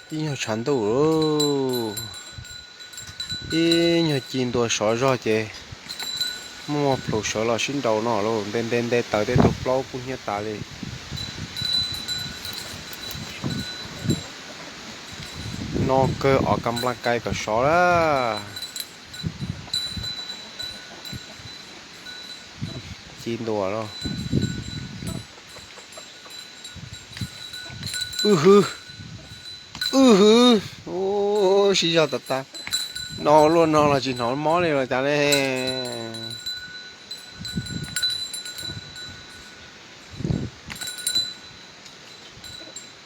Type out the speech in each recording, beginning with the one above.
Ib nyuag tshav ntuj lauj, ib nyuag ci ntua sov zog ces muaj plhus sawv los sib nraus no lauj. Nte nte nte taws tej tug plaub kub hnyiab tas li. No kawg os, ka nplas kais kom sov lawm. Ci ntua lauj. Wb hwv, wb hwv, sib zog tas tas. No luaj no los tsis hnov mob li los cas li.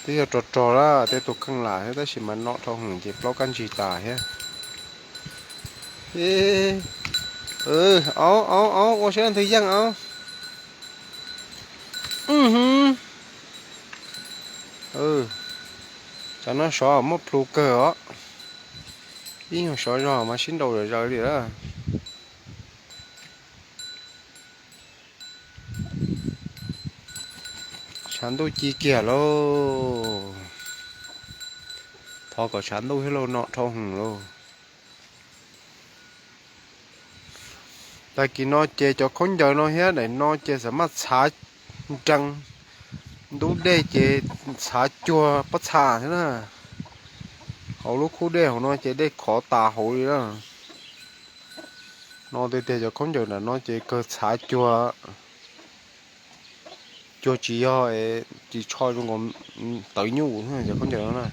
Twb yog rog rog lawm, tej tus kheej lam thiab tab sis mas no dhau hwv ces plaub kab ntsig tas thiab. Aub aub aub, ua siab leej twg yeej aub. Tsam no sov muaj plhus kawg os. Ib nyuag sov zog mas sib nraus zom zaws li lawm. Tshav ntuj ci kiag lauj. Thov kom tshav ntuj thiab lauj, no dhau hwv lauj. Tag kis no ces cov khaub ncaws no thiab daim no ces xam maj txhav nrees, ntub dej ces txhav cuag pob txha thiab na. Hauv lub khub dej hauv no ces dej khov tas hauv li na. No tiag tiag cov khaub ncaws ntawm no ces kawg txhav cuag, cuag tsis yog, ris tsho zoo nkaus tawv nyuj cov khaub ncaws no na.